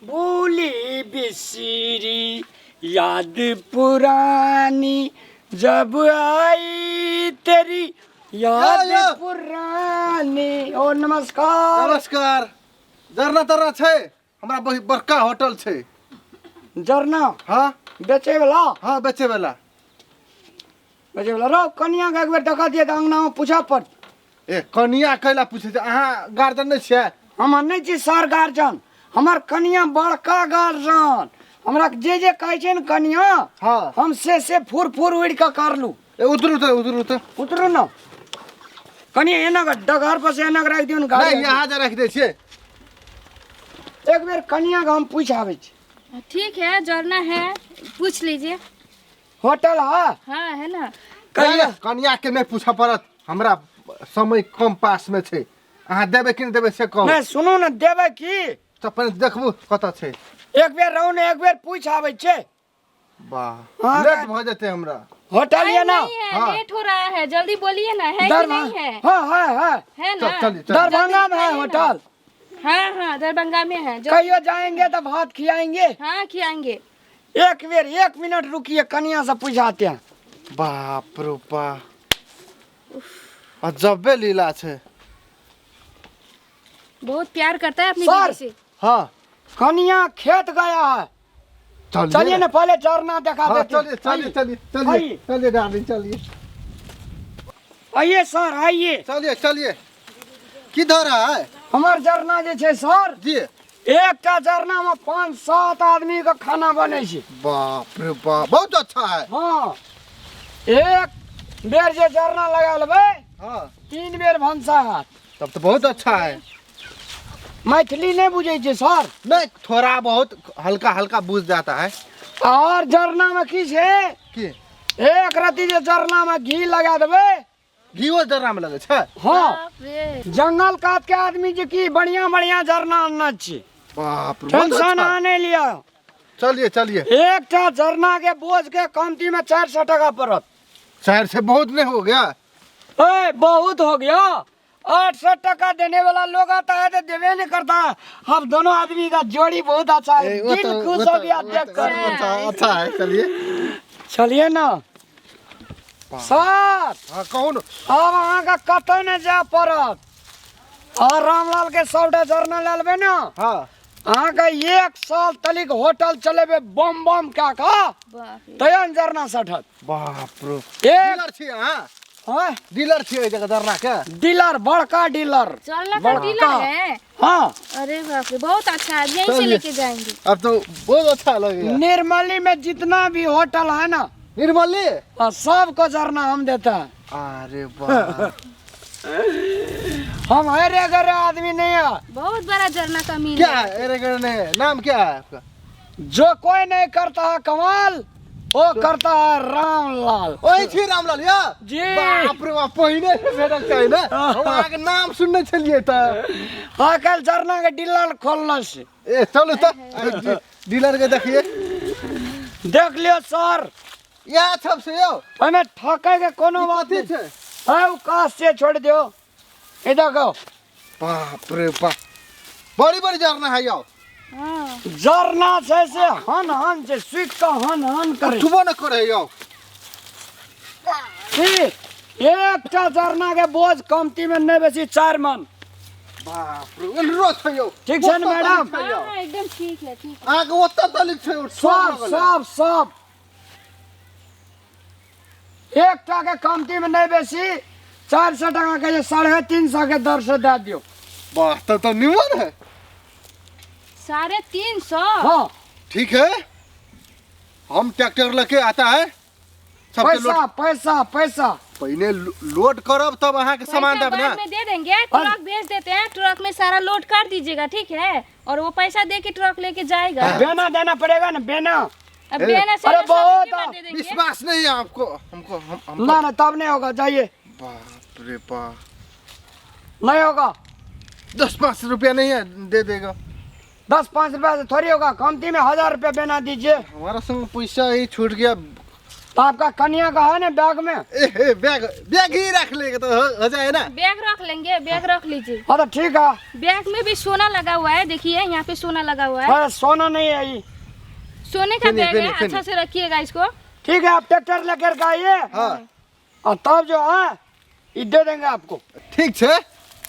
भूली बिसरी याद पुरानी जब आई तेरी याद या, या। पुरानी। ओ नमस्कार। नमस्कार। जरना तरना छै? हमरा बहुत बड़का होटल छै। जरना? हाँ। बेचे वाला? हाँ, बेचे वाला। बेचे वाला रो कनिया के एक बेर देखा दिए तऽ अंगना में पूछा पड़। ए कनिया कैला पूछे छै? अहाँ गार्जियन नहि छियै? हम नहि छी सर गार्जियन, हमर कनिया बड़का गार्जियन। हमरा जे जे कहै छै ने कनिया, हाँ, हम से फुर फुर उड़ि कऽ करलू। ए उतरू तऽ, उतरू तऽ। उतरू न कनि, एना कऽ डगर पर से एना कऽ राखि दियौ ने गाड़ी। नहि, यहाँ जे राखि दै छियै। एक बेर कनिया के हम पूछि आबै छी। ठीक है, जरना है, पूछ लीजिए। होटल है? हाँ, है ना। कहिया? कनिया के नहि पूछऽ पड़त, हमरा समय कम पास में छै। अहाँ देबै कि नहि देबै से कहू। नहि सुनू ने, देबै की? तऽ पहिने देखबू कतऽ छै। एक बेर रहू ने, एक बेर पूछि आबै छै। वाह। हाँ, लेट भऽ जेतै हमरा। होटल ये ना? नहीं है। हाँ। लेट हो रहा है, जल्दी बोलिए ना, है कि दरभंगा नहीं है? हाँ हाँ है। है ना? चल, चलिए चलिए। दरभंगा में है होटल। हाँ हाँ, दरभंगा में है। कहियो जाएंगे तो भात खियाएंगे। हाँ, खिलाएंगे। एक बेर एक मिनट रुकिए, कनिया से पूछाते हैं। बाप रो बा, अजबे लीला छै। बहुत प्यार करता है अपनी सर। बीवी से। हाँ। कनिया खेत गया है। चलिए। चलिए ना, पहले झरना दिखा हाँ, देते हैं। चलिए चलिए। आइए। चलिए चलिए। आइए। चलिए डार्लिंग, चलिए। आइए सर, आइए। चलिए चलिए, किधर है? हमर झरना जे छै सर, जी, एकटा झरना में 5-7 आदमी के खाना बनै छै। बाप रे बाप, बहुत अच्छा है। हाँ, एक बेर जे झरना लगा लेबै, हाँ, 3 बेर भनसा हैत। तब तो बहुत अच्छा है। मैथिली नहीं बुझै छै सर? नहीं, थोड़ा बहुत हल्का हल्का बुझ जाता है। और झरना में की छै? की? एक रति जे झरना में घी लगा देबै। घीओ जरना में लगे छै? हाँ। बाप रे। जंगल कात के आदमी जे की बढ़िया बढ़िया झरना अनने छी। बाप रे, बहुत टेंशन अच्छा। अहाँ नहीं लिअ। चलिए चलिए। एकटा झरना के बोझ के कमती में 400 टका पड़त। 400 बहुत नहीं हो गया? ए बहुत हो गया। 800 टका देने वाला लोग आता है तो देवे नहीं करता। हम दोनों आदमी का जोड़ी बहुत अच्छा है। ए, वो दिल तो- खुश वो हो तो- गया वो देख तो- कर। अच्छा अच्छा है, चलिए। चलिए ना सर। हाँ, कहू न। अब अहाँ का कतौ नहीं जाय पड़त। और रामलाल के सबटा झरना ले लेबै ना, हाँ, अहाँ के 1 साल तलिक होटल चलेबै बम बम क्या का बाप रे। तयन झरना सठत। बाप रे। एक डीलर छी अहाँ? हाँ? डीलर छी एहि जगह झरना के? डीलर, बड़का डीलर। झरना का बड़का। डीलर है? हाँ। अरे बाप रे, बहुत अच्छा है, यहीं से चलिए। लेके जाएंगे। अब तो बहुत अच्छा लगेगा। निर्मली में जितना भी होटल है ना, निर्मली, और सबको झरना हम देते हैं। अरे वाह। हम हरे गरे आदमी नहीं है। बहुत बड़ा झरना का मील क्या है। है अरे गरे नहीं है। नाम क्या है आपका? जो कोई नहीं करता है कमाल, वो करता है रामलाल। ओहि छी रामलाल या? जी। बाप रे बाप, पहिने से भेटल छै ने, हम अहाँके नाम सुनने छलियै तऽ। हाँ, कल झरना के डीलर खोलना से। ए चलू तऽ आइ डीलर के देखिए। देख लियो सर। इएह सब से यौ। ओहिमे ठकै के कोनो बात कथी नहीं छै? है, उ काज से छोड़ दियो। ई देखो। बाप रे बाप, बड़ी बड़ी झरना है यौ। हाँ। झरना छै से हन हन छै, सुखि कऽ हन हन करे। उठबो न करे यौ। की एकटा झरना के बोझ कमती में नहीं बेसी 4 मन। बाप रे, एलरो छै यौ। ठीक छै ने ओतऽ मैडम? तलिक छै यौ। हाँ, एकदम ठीक है, ठीक है। अहाँके ओतऽ तलिक छै, ओ सब सब लगल है। सब सब एकटा के कमती में नहीं बेसी 400 टका के 350 के दर से दे दियो। वाह, तब तो निमन है। 350? हाँ। ठीक है, हम ट्रैक्टर लेके आता है सबके पैसा लोड। पैसा पैसा। पहिने लोड करब तब अहाँके सामान पैसा देब ना। बाद में दे देंगे, ट्रक भेज देते हैं, ट्रक में सारा लोड कर दीजिएगा, ठीक है? और वो पैसा दे के ट्रक लेके जाएगा। बेना देना पड़ेगा ना, बेना। अब ए, बेना से अरे सब एक ही बहुत बार दे देंगे। विश्वास नहीं है आपको, हमको हम हमको ना ना, तब नहीं होगा, जाइए। बाप रे बाप। नहीं होगा। 10-5 रुपया नहीं है, दे देगा। 10-5 रुपया से थोड़ी होगा, कमती में 1000 रुपया बेना दीजिए। हमारा संग पैसा ही छूट गया। तो आपका कन्या का है ना बैग में? ए हे, बैग बैग ही रख लेंगे तो हो जाए ना। बैग रख लेंगे, बैग रख लीजिए। हाँ तो ठीक है। बैग में भी सोना लगा हुआ है, देखिए यहाँ पे सोना लगा हुआ है। अरे सोना नहीं है ये। सोने का पेनिए, बैग है, पेनिए, अच्छा से रखिएगा इसको। ठीक है, आप ट्रैक्टर लेकर के आइए। हाँ। और तब जो है ये दे देंगे आपको। ठीक छै,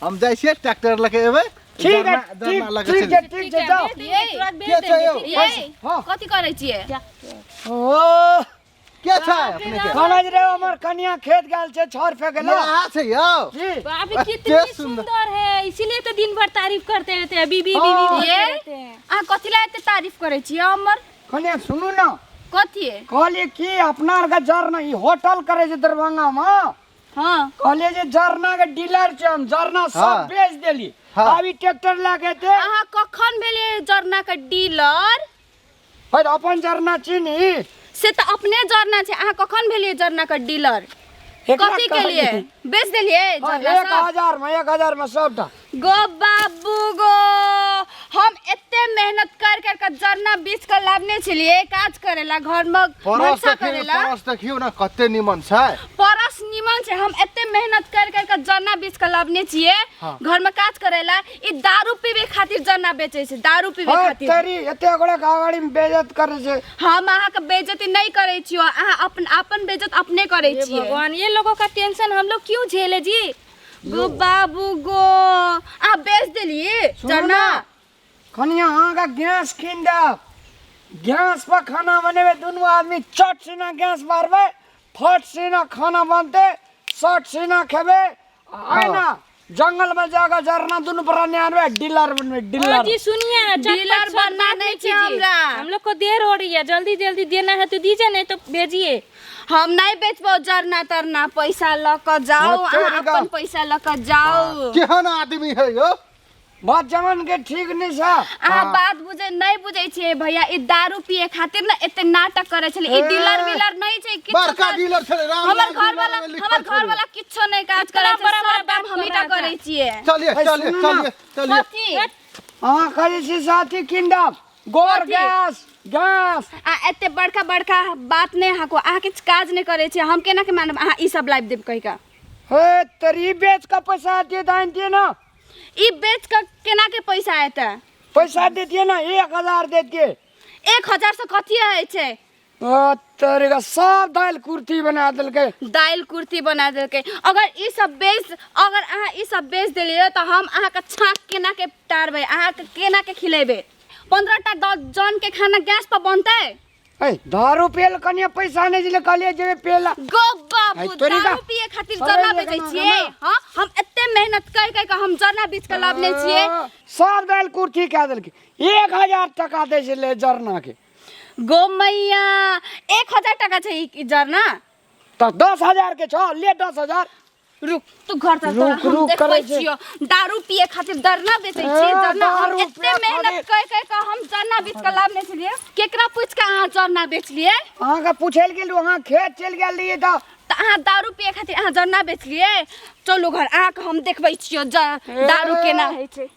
हम जाइ छियै ट्रैक्टर लके एबै। ठीक है, जरना- ठीक जरना लके ठीक चलि। है, ठीक है, जाओ। भेज देंगे, तुरंत भेज के छै देंगे, यौ? ठीक है? ये हाँ। कथी करै छियै? जा। ओ के छै अपने के? समझ रहे हो, हमर कन्या खेत गेल छै छड़ फेंके ला। यहाँ छै यौ। जी। बाप रे, के कितनी सुंदर। सुंदर है, इसीलिए तो दिन भर तारीफ करते रहते हैं, बीबी हाँ। बीबी बोलते ये रहते हैं। अहाँ कथी ला एते तारीफ करै छियै हमर? कन्या सुनू ना। कथी? कहलिए कि अपना आर के जरना ई होटल करे छै दरभंगा में। हाँ। कहलिए जे जरना के डीलर छै हम, जरना सब हाँ। बेच देली। हाँ। अभी ट्रैक्टर लए के एते। अहाँ कखन भेलियै जरना के डीलर? है तऽ अपन जरना चीनी। से तऽ अपने जरना छै, अहाँ कखन भेलियै जरना के डीलर? एकरा कथी के लिए कहलिए। बेच देलियै हाँ, जरना एक सब? हजार में, 1000 में सबटा। गो बाबू गो, हम एते मेहनत कर कर के जरना बेच के लाबने छलियै काज करेला, घर में परस भनसा देखियौ, करेला। परस देखियौ ने कते निमन छै। परस निमन छै, हम एते मेहनत कर कर के जरना बेच के लाबने छियै। हाँ। घर में काज करेला, ई दारू पीबे खातिर जरना बेचै छै, दारू पीबे हाँ, खातिर। तेरी एते गोड़ा गाड़ी में बेइज्जत करे छै। हम अहाँके बेइज्जती नहीं करै छियो, अहाँ अपन अपन बेइज्जत अपने करै हे छियै। भगवान, ये लोगों का टेंशन हम लोग क्यों झेले जी? गो बाबू गो, अहाँ बेच देलियै सुनू जरना? ना, कनिया अहाँके गैस कीन देब, गैस पर खाना बनेबै दुनू आदमी, चट सीना गैस मारबै, फट सीना खाना बनतै, सट सीना खेबै। आइ ना जंगल में जाकर जरना दुनू प्राणी आनबै, डीलर बनबै, हाँ डीलर। जी सुनिए ना, चटपट डीलर सब बनना बात नहीं नहीं छै कीजिए। हमरा। हम लोग को देर हो रही है, जल्दी जल्दी देना है तो दीजिए, नहीं तो भेजिए। हम नहीं बेचबो जरना तरना, पैसा लऽ कऽ जाउ। हाँ, अहाँ तेरी का। अपन पैसा लऽ कऽ जाउ। केहन आदमी है यौ? बात जमन के ठीक नहीं छै। अहाँ बात बुझै नहीं बुझै छियै भैया, ई दारू पिए खातिर ना एते नाटक करै छलै। ई ए, डीलर वीलर नहीं छै, किछो बड़का काज- डीलर छलै, राम हमर लाल घर डीलर वाला में लिखल हमर घर छलै। वाला किछो नहीं काज इतना करै छै, बड़ा बड़ा सब काम बात हमही कर टा रहा था। करै छियै। चलिए ए, चलिए सुनू ना। चलिए चलिए। कथी? अहाँ कहै छी साथी कीन देब गोबर कथी? Gas gas. आ एते बड़का बड़का बात नहीं अहाँको, अहाँ किछु काज नहीं करै छियै, हम केना के मानब अहाँ ई सब लाबि देब कहि कऽ? हे तरी बेच के पैसा दिए दान दिए ना। ई बेच कऽ केना के पैसा एतै? पैसा देतिए ना, 1000 देतिए। 1000 से कथी होइ छै? ओ तोरी का सब दालि कुर्ती बना देलकै। दालि कुर्ती बना देलकै। अगर ई सब बेच, अगर अहाँ ई सब बेच देलियै तऽ हम अहाँके छाँक केना के टारबै, अहाँके केना के खिलेबै? 15 टा जन के खाना गैस पर बनतै? ए दारू पियल कनिया पैसा नहीं दिले, कहलिए जेबे पियला। गो बाबू, ऐ तोरी का- दारू पिए खातिर सड़ै जरना जे बेचै केना छियै? केना? हाँ, हम एते मेहनत कर कर के हम जरना बेच के लाबने छियै। सब दालि कुर्ती कए देलकै। 1000 टका दै छलै जरना के। गो मैया, 1000 टका छै ई जरना? तऽ 10,000 के छौ, ले 10,000। रुक तू घर चल, तोरा रुक, हम रुक देखबै करै छै। छियौ। दारू पिए खातिर जरना बेचै छियै? ए, जरना हम दारू एते पिए मेहनत खातिर। कर कर के हम जरना बेच के लाबने छलियै। केकरा पूछि के अहाँ जरना बेचलियै? अहाँके पूछै लए गेलहुँ, अहाँ खेत चलि गेल रहियै तऽ। तऽ अहाँ दारू पिए खातिर अहाँ जरना बेचलियै? चलू घर, अहाँके हम देखबै छियौ दारू केना होइ छै।